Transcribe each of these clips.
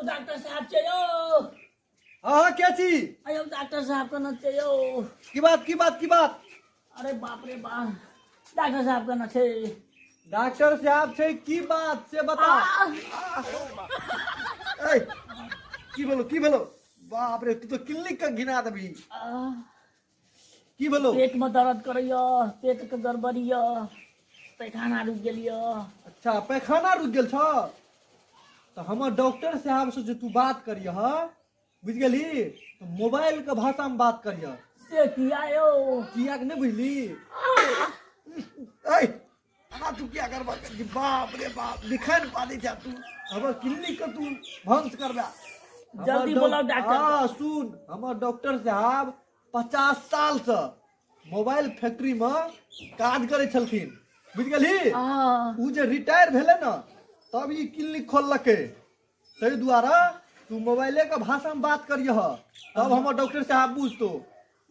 यौ डॉक्टर साहब छै यौ। हाँ हाँ, के छी? अयो डॉक्टर साहब कना छै यौ। की बात की बात की बात? अरे बाप रे बाप, डॉक्टर साहब कना छै? डॉक्टर साहब छै, की बात से बता। ए, की भेलो की भेलो? बाप रे, तू तो क्लिनिक के घिना देबी। की भेलो? पेट में दर्द करैया, पेट के गड़बड़ी यऽ, पैखाना रुकि गेल यऽ। अच्छा, पैखाना रुकि गेल छ? तऽ हमर डॉक्टर साहब से जे तू बात करियह, बुझि गेली, तऽ मोबाइल के भाषा में बात करियह। से किया यौ? किया के नहि बुझली? ऐ, एना तू किया गड़बड़ करै छी? बाप रे बाप, लिखाइन पादै छै तू, हमर क्लिनिक के तू भंस करबा। जल्दी बोलाउ डॉक्टर के। हाँ सुन, हमर डॉक्टर साहब 50 साल से मोबाइल फैक्ट्री में काज करै छलखिन, बुझि गेलही? हाँ। उ जे रिटायर भेलै ने, तब ई क्लिनिक खोललकै। ताहि दुआरे तू मोबाइले के भाषा में बात करियह, तब हमर डॉक्टर साहब बुझतो।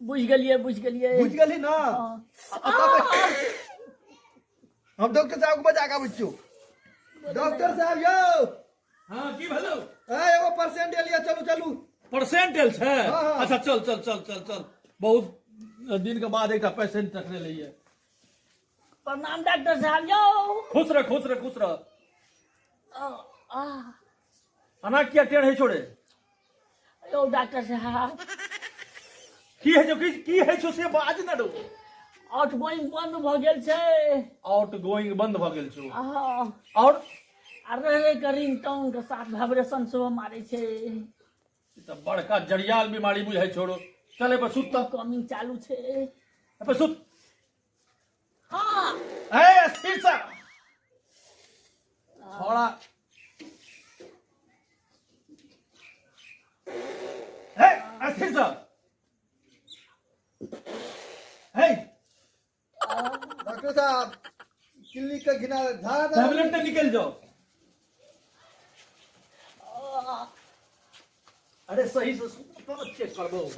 बुझि गेलियै, बुझि गेलियै। बुझि गेलही ने? हाँ। आ तब हम डॉक्टर साहब के बजा के आबै छियौ। डॉक्टर साहब यौ। हाँ, की भेलौ? ए, एगो पेशेंट एलियै, चलू चलू। पेशेंट एल छै? हाँ, हाँ। अच्छा, चल चल चल चल चल, बहुत दिन के बाद एकटा पेशेंट टकरेलैये। प्रणाम डॉक्टर साहब यौ। खुश रह, खुश रह, खुश रह। आ, अना किया टेढ़ है छोड़े? यौ डॉक्टर साहब। की है जो की की है छो से बाज न दो। आउट गोइंग बंद भऽ गेल छै। आउट गोइंग बंद भऽ गेल छौ? हाँ। और? आ रह रह के रिंग टोन के साथ वाइब्रेशन सेहो मारै छै। ई तऽ बड़का जड़ियाल बीमारी बुझाइ छोड़ो। चल पर सुत तऽ। कमिंग चालू छै। पर सुत। हाँ। ए, स्थिर से छोड़ा। ए, स्थिर से। हे। डॉक्टर साहब, क्लिनिक के घिना झाड़ा दे। टैबलेट तो निकल जाओ। अरे सही से सुत तो चेक करबो।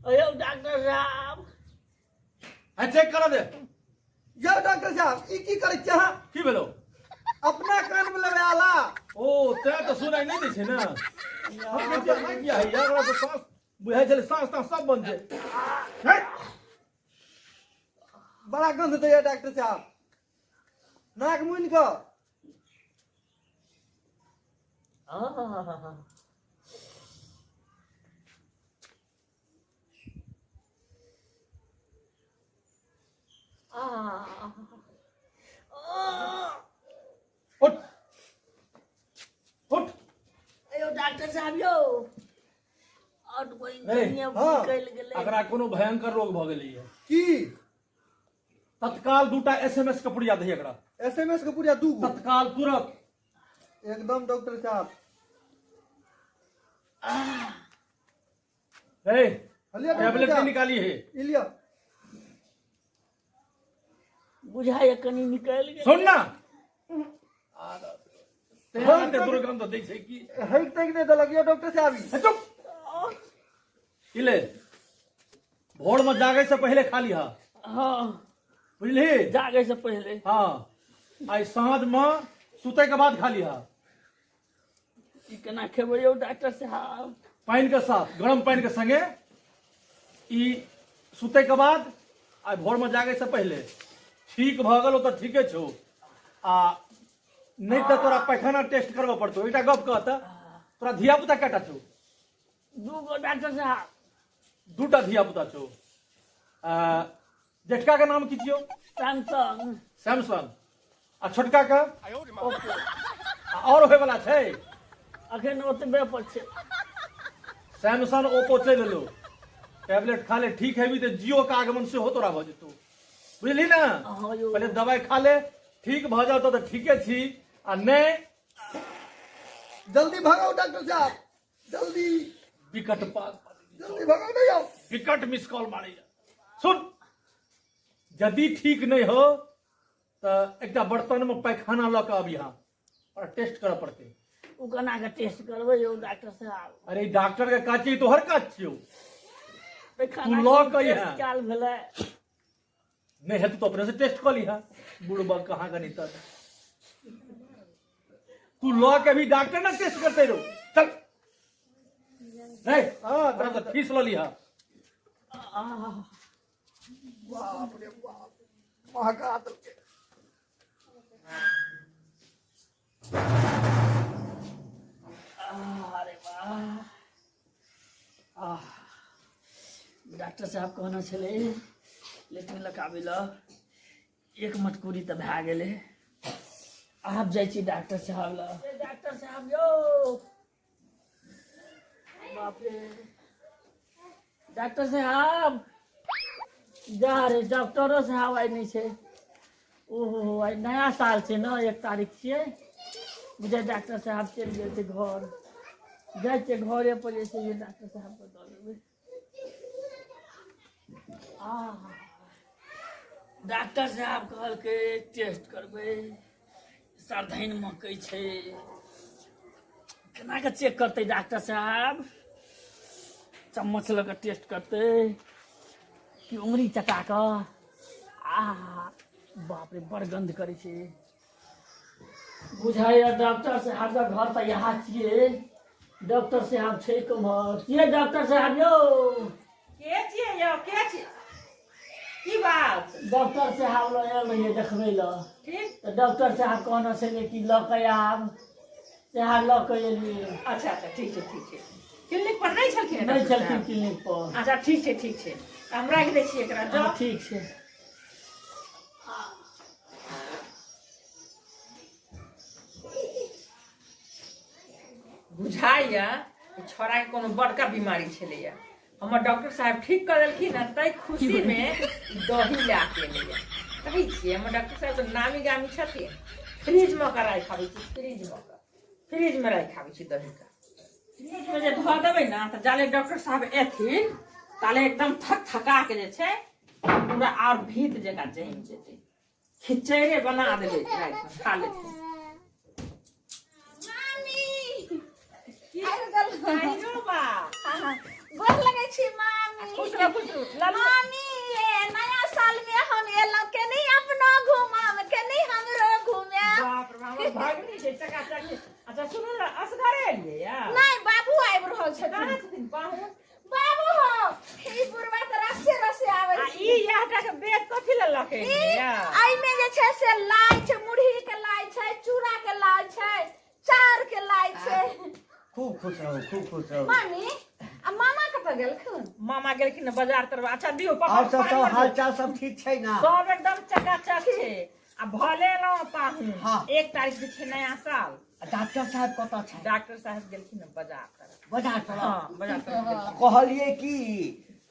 अयो डॉक्टर साहब। आ चेक करा दे। यौ डॉक्टर साहब, ई की करै छियै अहाँ? की भेलो? अपना कान में लगे आला। ओ तें तऽ सुनाइ नहि दै छै ने। हम कहै छियै एना किया होइया एकरा? तऽ साँस बुझाइ छलै, साँस ताँस सब बंद छै। हे! बड़ा गंध दैया डॉक्टर साहब, नाक मुनि कऽ। उठ उठ। अयो डॉक्टर साहब यौ, आउट गोइंग ए, हाँ। निकलि गेलै। एकरा कोनो भयंकर रोग भऽ गेलैया। की? तत्काल दूटा एसएमएस के पुड़िया दही एकरा। एसएमएस के पुड़िया दू गो? तत्काल, तुरंत। एकदम डॉक्टर साहब। ए, लिअ डॉक्टर टैबलेट साहब। नहीं निकाली है। ई लिअ। बुझाइए कनि निकलि गेल। सुन ना, तेहन एते दुर्गंध दै छै कि हक तक नहि देलक यौ डॉक्टर साहब ई। हे, चुप। ई ले, भोर में जागे से पहले खा लिहा। हाँ। बुझली? जागे से पहले। हाँ, आई साँझ में सुते के बाद खा लिहा। ई केना खेबै यौ डॉक्टर साहब? पानि के साथ, गरम पानि के संगे ई सुते के बाद आ भोर में जागे से पहले। ठीक भऽ गेल तऽ ठीके छौ, आ नहि तऽ तोरा पैखाना टेस्ट करबऽ पड़तौ। एकटा गप कह तऽ, तोरा धिया पुता कएटा छौ? दू गो डॉक्टर साहब। दूटा धिया पुता छौ। आ, जेठका के नाम की छियौ? सैमसंग। सैमसंग। आ छोटका के? ओप्पो। आ और होय वाला छै? अखन ओतबे पर छै। सैमसंग ओप्पो चलि एलो। टैबलेट खा ले, ठीक हेबी तऽ जियो के आगमन सेहो तोरा भऽ जेतौ, बुझली ने? हाँ यौ। पहिले दवाई खा ले, ठीक भऽ जाओ तऽ ठीके छी, आ नहि जल्दी भगाओ डॉक्टर साहब, जल्दी। विकट पाग। जल्दी भगाओ, नहीं आओ। विकट मिस कॉल मारैया। सुन, यदि ठीक नहि हो तऽ एकटा बर्तन में पैखाना लऽ कऽ अबिहा और टेस्ट करऽ पड़तै। ओ केना कऽ टेस्ट करबै यौ डॉक्टर साहब? अरे ई डॉक्टर के काज छियै, तोहर काज छियौ। पैखाना तू लऽ कऽ टेस्ट अइहे। कयल भेलै। नहि हेतौ तऽ अपने से टेस्ट कऽ लिहा। बुढ़बा कहाँ गणित तू लऽ के भी डॉक्टर ना टेस्ट करते रहो। चल नहीं। हाँ। तोरा से फीस लऽ लिहा। बाप रे बाप, महगा देलकै। अरे वाह, आह, डॉक्टर साहब कहने छलै लेट्रिन लऽ कऽ आबै लए। एक मटकूरी तऽ भए गेलै, आब जाइ छी डॉक्टर साहब लग। डॉक्टर साहब यौ, बाप रे, डॉक्टर साहब जा रे, डॉक्टरो साहब आइ नहि छै। ओहो, आइ नया साल छै ने, 1 तारीख छियै। बुझाइ डॉक्टर साहब चलि गेल छै घर। जाइ छियै घरे पर जे छै जे डॉक्टर साहबके दऽ देबै। आह, डॉक्टर साहब कहलकै टेस्ट करबै, सरधनि महकै छै। केना कऽ चेक करतै डॉक्टर साहब? चम्मच लऽ कऽ टेस्ट करतै कि उंगरी चटा कऽ? आह बाप रे, बड़ गन्ध करै छै। बुझाइए डॉक्टर साहबके घर तऽ इएह छियै। डॉक्टर साहब छै केम्हर? के डॉक्टर साहब यौ? के छियै यौ, के छियै? की बात? डॉक्टर साहब लग आयल रहियै देखबै लए। ठीक। तऽ डॉक्टर साहब कहने छलै कि लऽ कऽ आयब, सएह लऽ कऽ एलियै। अच्छा अच्छा, ठीक छै, ठीक छै। क्लिनिक पर नहि छलखिन नहि डॉक्टर छलखिन साहब? क्लिनिक पर। अच्छा, ठीक छै, ठीक छै, तऽ हम राखि दै छियै एकरा। हँ, जाउ। ठीक छै। बुझाइया ई छौड़ाके कोनो बड़का बीमारी छलैया, हमर डॉक्टर साहब ठीक कऽ देलखिन आ ताहि खुशीमे ई दही लए के एलैया। कहै छियै, हमर डॉक्टर साहब तऽ नामी गामी छथिन। फ्रिजमे कऽ राखि आबै छी, फ्रिजमे कऽ, फ्रिजमे राखि आबै छी दहीके। फ्रिजमे जे धऽ देबै ने तऽ जाले डॉक्टर साहब एथिन ताले एकदम थक थका के जे छै पूरा आओर भीत जकाँ जमि जेतै। खिचैड़े बना देबै, रातिमे खा लेथिन। मामी आबि गेल। आइरो बा। गोर लगै छी मामी। खुश रह, खुश रह लालू। मामी ये नया साल में हम एलहुँ, केनी अपनो घुमाम, केनी हमरो घुमाम। बाप रे बाप, हमर भगनी छै चकाचक छै। अच्छा सुनू ने, असगरे एलियै या? नहि, बाबू आबि रहल छथिन। कहाँ छथिन पाहुन? बाबू हो, ई बुढ़वा तऽ रसे रसे आबै आ छै। ई इएह टा के बेग कथी लए लऽ के ई एलियै या? एहिमे जे छै से लाइ छै, मुरही के लाइ छै, चूड़ा के लाइ छै, चाउर के लाइ छै। खूब खुश रहू, खूब खुश रहू। मामी, आ मामा कतऽ गेलखुन? मामा गेलखिन ने बाजार तरफ। अच्छा दियौ पापा। और सब पानि सब पर हाल दियौ। चाल सब ठीक छै ना? सब एकदम चकाचक छै। आ भले एलहुँ पाहुन। हाँ। 1 तारीख जे छै नया साल। आ डॉक्टर साहब कतऽ छै? डॉक्टर साहब गेलखिन ने बाजार तरफ। बाजार तरफ? हाँ, बाजार तरफ गेलखिन। कहलियै कि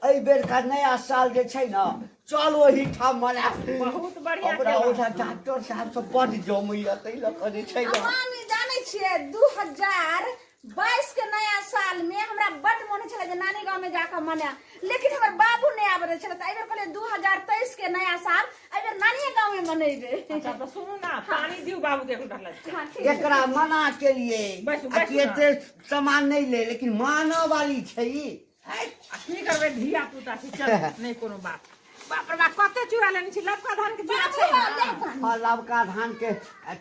एहि बेर का नया साल जे छै ने, चल ओही ठाम मना। बहुत बढ़िया हमरा केलहुँ। ओहिठाम डॉक्टर साहब सब बड जमैया, ताहि लऽ कऽ जे छै आ ने। मामी जानै छियै, 2022 के नया साल में हमरा बड मोन होइ छलै जे नानी गाँव में जाकऽ मनायब, लेकिन हमर बाबू नहि आबि रहल छलै। तऽ एहि बेर कहलियै 2023 के नया साल एहि बेर नानिये गाँव में मनेबै। अच्छा तऽ सुनू ने, पानी दियौ बाबू के एक लोटा लऽ। हाँ, ठीक छै। एकरा मना के लिए बैसू, आ बैसू कि ना। एते सामान नहि ले, लेकिन मानऽ वाली छै ई। है? आ की करबै, धिया पुता छै। चल, नहि कोनो बात। बाप रे बाप, कते चूड़ा लेने छी? लबका धान के चूड़ा छै ने? हाँ, लबका धान के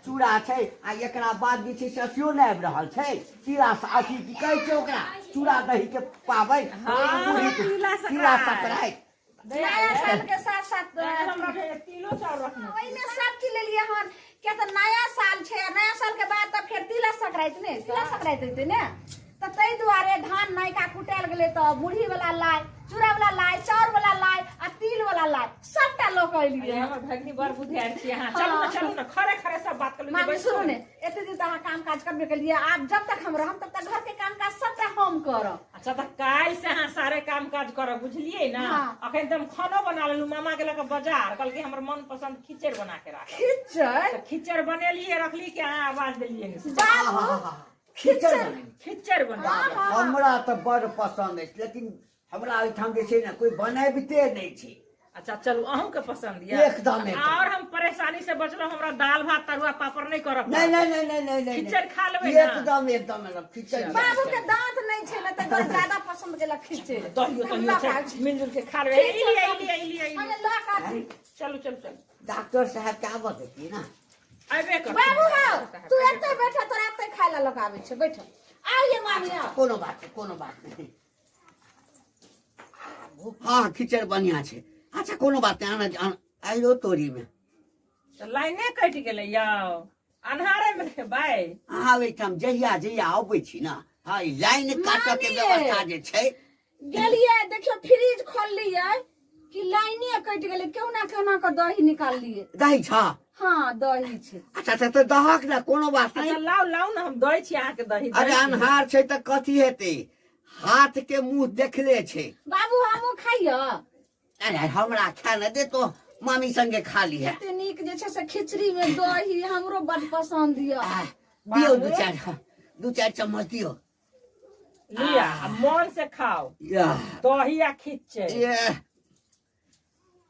चूड़ा छै। आ एकरा बाद जे छै से अथियो नहि आबि रहल छै, तिला अथी की कहै छै ओकरा, चूड़ा दही के पाबनि। हाँ, मुरही के- तिला तिला संक्रांति। संक्रांति। नया साल के साथ साथ हमरा भेल तिलो चाउर रखने। ओहिमे सब चीज लेलियै हन, किया तऽ नया साल छै आ नया साल के बाद तऽ फेर तिला संक्रांति ने, तिला संक्रांति हेतै ने, तऽ ताहि दुआरे धान नयका कुटायल गेलै, तऽ मुरही वाला लाइ, चूड़ा वाला लाइ, चाउर वाला लाइ आ तिल वाला लाइ सबटा लऽ कऽ एलियै। अरे हमर भगनी बड़ बुधियार छी अहाँ। चलू ने, चलू ने, खड़े खड़े सब बात कर। मामी सुनू ने, एते दिन तऽ अहाँ काम काज करबे केलियै, आब जब तक हम रहम तब तक घर के काम काज सबटा हम करब। अच्छा तऽ काल्हि से अहाँ सारे काम काज करब, बुझलियै ने? हाँ। अखन तऽ हम खानो बना लेलहुँ। मामा के लऽ कऽ बाजार, कहलकै हमर मन पसंद खिचड़ बना के राख। खिचड़? तऽ खिचड़ बनेलियै, रखली कि अहाँ आवाज देलियै ने। बाबू खिचड़ बनेलियै। खिचड़ बना। हमरा तऽ बड़ पसन्द अछि, लेकिन हमरा ओहिठाम जे छै ने कोइ बनबिते नहि छै। अच्छा चलू अहूँ के पसंद यऽ एकदम, एकदम। और हम परेशानी से बचलहुँ हमरा दाल भात तरुआ पापड़ नहीं करब नहीं नहीं नहीं नहीं नहीं नहीं खिचड़ी खा लेबै ना? एकदम एकदम एकदम खिचड़ी बाबू के दांत नहीं छै ने तऽ दुआरे ज्यादा पसंद केलक खिचड़ी दहियो तहियो छै मिलजुल के खा लेबै ई लिअ ई लिअ ई लिअ ई लिअ। हमे लऽ कऽ आथी। चलू चलू चलू डॉक्टर साहब के आबऽ देती ना अयबे कर बाबू हौ तू एते बैठ तोरा एते खाय लए लऽ आबै छै बैठ आउ ये मामी आउ कोनो बात नहीं कोनो बात नहीं हाँ खिचड़ बढ़िया छै अच्छा कोनो बात नहीं आना आना आइरो तोरी में तऽ लाइने कटि गेलै यौ अन्हारे मे खेबै अहाँ ओहिठाम जहिया जहिया अबै छी ने हाँ ई लाइन काटऽ के मामी। व्यवस्था जे छै गेलियै देखियौ फ्रिज खोललियै कि लाइने कटि गेलै केहुना केहुना कऽ दही निकाललियै दही छ हाँ दही छै अच्छा अच्छा तऽ दहक ने कोनो बात अच्छा नहि लाउ लाउ ने हम दै छी अहाँके दही दै अरे छी। अन्हार छै तऽ कथी हेतै हाथ के मुंह देखले छै बाबू हमहूँ खाइयो अरे हमरा खा ने दे तो मामी संगे खा ली है कते नीक जे छै से खिचड़ी में दही हमरो बड पसंद यऽ आह, दियौ दू चारि दू चारि चम्मच दियौ लिअ आ मन से खाओ याह, दही आ खिचै ये,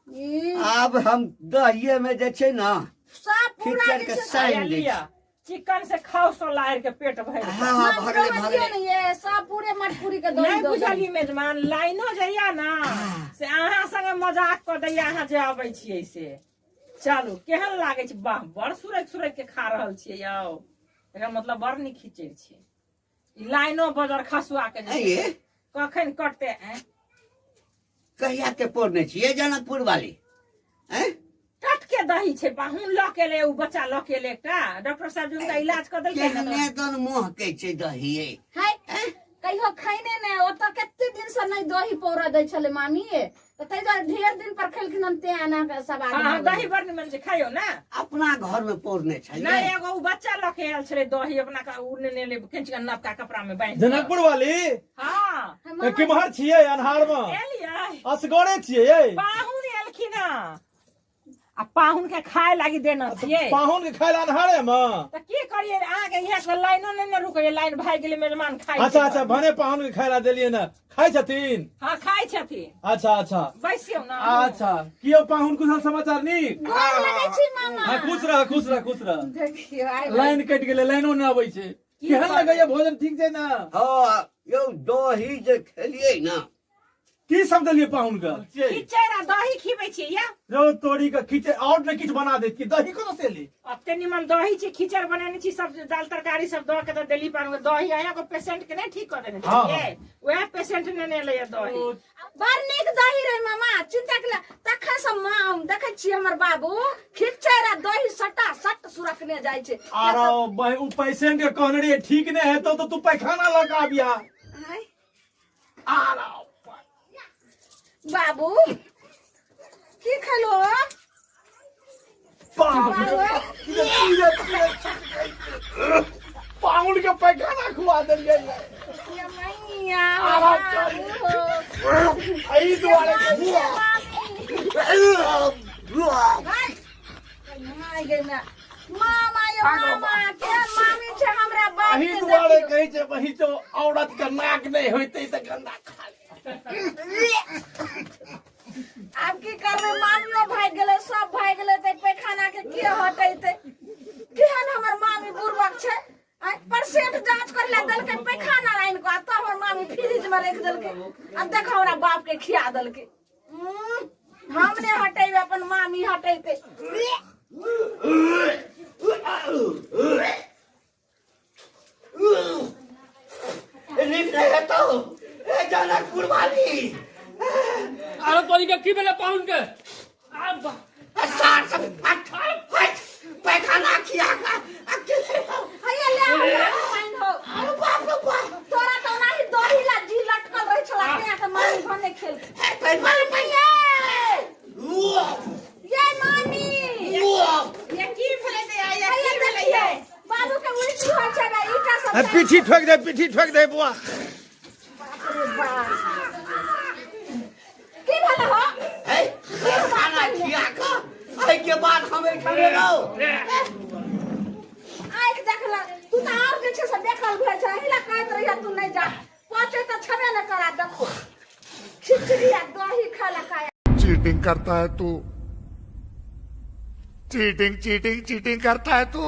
ई आब हम दहिये में जे छै ने सब पूरा खिचड़ जे के छै से- साइन दै लिअ छी चिकन से खाओ सो लायर के पेट भरि हाँ कऽ। हाँ मामी भगले रहऽ भगले दियौ ने ये सब पूरे मटकुरी के दही नहि दऽ देबै। बुझलियै मेजमान लाइनो जइया ना से अहाँ संगे मजाक कऽ दैया अहाँ जे अबै छियै से चलू केहन लागै छै वाह बड़ सुरक सुरक के खा रहल छियै यौ एकर मतलब बड़ नीक खिचड़ छै ई लाइनो बजर खसुआ के जे आँय ये। कखन कटतै आँय? कहिया के पढ़ने छियै जनकपुर वाली हैं टटके दही छै पाहुन लऽ के एलै ओ बच्चा लऽ के एलै एकटा डॉक्टर साहब जे हुनका इलाज कऽ देलकै ने केहने दन मोह के छै दही ये है कहियो खैने ने ओतऽ कते दिन से नहि दही पौरऽ दै छलै मामी तऽ ताहि दुआरे ढेर दिन पर खेलखिन हन तें एना के सवाद हँ भऽ दही बड़ निमन छै खाइयो ने अपना घर में पौरने छलियै नहि एगो ओ बच्चा लऽ के आयल छलै दही अपना के ओ नेने एलै खींच के नवका कपड़ा में बांधि कऽ। जनकपुर वाली हँ गेलै। केम्हर छियै अन्हार मे एलियै असगरे छियै यै पाहुन एलखिन हँ आ पाहुन के खाय लागी देना छियै पाहुन के खाय ला अन्हारे मे तऽ की करियै अहाँके यहाँ से लाइनो नहि ने रुकैया लाइन भागि गेलै मेजमान खाय अच्छा अच्छा भने पाहुन के खाय ला देलियै ने खाय छथिन हँ खाय छथिन अच्छा अच्छा बैसियौ ने अच्छा कियो पाहुन कुशल समाचार नीक गोर लगै छी मामा हाँ खुश रह खुश रह खुश रह देखियौ आइ लाइन कटि गेलै लाइनो नहि अबै छै केहन लगैया भोजन ठीक छै ने हँ यौ दही जे खेलियै ने की सब देलियै पाहुन के खिचैड़ आ दही खिबै छियै या रौ तोरी के खिचै और ने किछु बना देत की दही कतऽ से एली अते निमन दही छै खिचड़ बनेने छी सब दाल तरकारी सब दऽ के तऽ देली पाहुन के दही अहाँ को पेशेंट के नहि ठीक कऽ देने हाँ, छियै वएह पेशेंट नेने एलैया दही बड़ नीक दही रहे मामा चिंता के तखन से माँ देखै छियै हमर बाबू खिचड़ आ दही सटा सट सुरकने जाइ छै आरो उ पेशेंट के कहने रहियै ठीक नहि हेतौ तऽ तू पैखाना लऽ के आबिया आँय। बाबू की खेलो पाहुन के पैखाना खुआ देलियै ये मैया बाबू एहि दुआरे माय गे माय। मामा ये मामा के मामी छै हमरा बाप एहि के दुआरे देखियौ। कहै छै वही तो औरत के नाक नहि होइतै तऽ गंदा खा ले। आब की करबै मामियो भागि गेलै सब भागि गेलै तऽ पैखाना के के हटेतै केहन हमर मामी बुड़बक छै आँय, पेशेंट जांच करे ला देलकै पैखाना आनि कऽ आ तब हमर मामी फ्रिज में राखि देलकै आ देखो हमरा बाप के खिया देलकै हम ने हटेबै अपन मामी हटेतै नीक नहि हेतौ ए जनकपुर वाली अरे तोरी के की भेलै पाहुन के आब सार सब हट हट पैखाना खिया के अकेले हैया ले आ हमरा पानि हो अरे बाप रे बाप तोरा तऽ ओनाही दही ला जी लटकल रहै छला तें के मामी भने खेल हे पैखाना मामी ये ये मामी ये की भेलै दैया ये हैया की भेलै देखियौ ये बाबू के उल्टी होइ छै बा ईटा सब पीठी ठोक दे पीठी ठोक दे बुआ बाप रे बाप की भेल हो हे पैखाना खिया के एहि के बाद हम एहिठाम एलहुँ आँखि देखल तू तऽ आओर जे छै से देखल भेल छै एहि ला कहैत रहियै तू नहि जा पहुँचे तऽ छबे नहि करा देखो खिचड़ी आ दही खाय ला खाय चिट चीटिंग करता है तू, चीटिंग चीटिंग चीटिंग करता है तू।